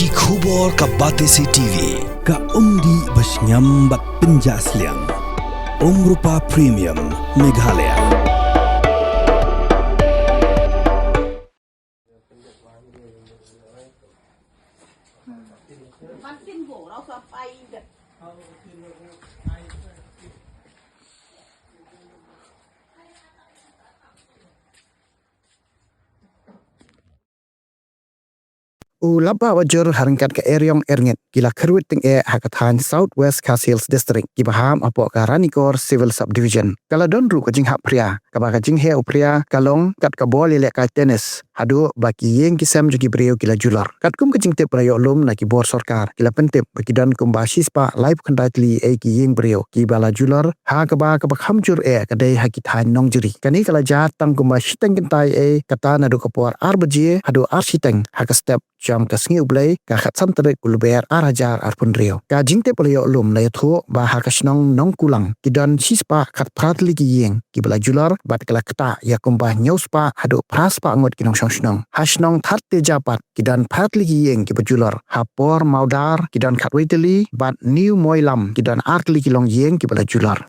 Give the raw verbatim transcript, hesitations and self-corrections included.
Ki khubor ka Batesi T V, ka umdih ba shngiam bad pynjah sliang. Umrupa Premium, Meghalaya. U Lapbah Wajur ha ryngkat ka Eriong Erngit ki la kyrwit tyngeh ha ka thaiñ South West Khasi Hills District kiba hap hapoh ka Ranikor Civil Subdivision. Ka la don ruh ka jinghap phria kaba ka jingheh u phria ka long kat ka bol ïalehkai tennis haduh ba ki ïing ki sem jong ki briew ki la julor. Katkum ka jingtip ba la ïoh lum na ki bor sorkar, ki la pyntip ba ki don kumba shispah laiphew khyndai tylli eh ki ïing briew kiba la julor, ha kaba kaba kham jur eh ka dei ha ki thaiñ nongjri. Kane ka la jia tang kumba shiteng kynta eh, kata naduh ka por ar baje haduh ar shiteng ha ka step jong ka Sngi U Blei, ka khatsan tarik u Lber ar hajar arphew hynriew. Ka jingtip ba la ïoh lum la ïathuh ba ha ka shnong Nongkulang ki don shispah khatphra tylli ki ïing kiba la julor bad ka la ktah ïa kumba hynñiewspah haduh phraspah ngut ki nongshong shnong. Ha shnong Thatteja pat ki don phra tylli ki ïing kiba julor. Ha Por Mawdar ki don khatwei tylli bad New Moilam ki don ar tylli ki longïing kiba la julor.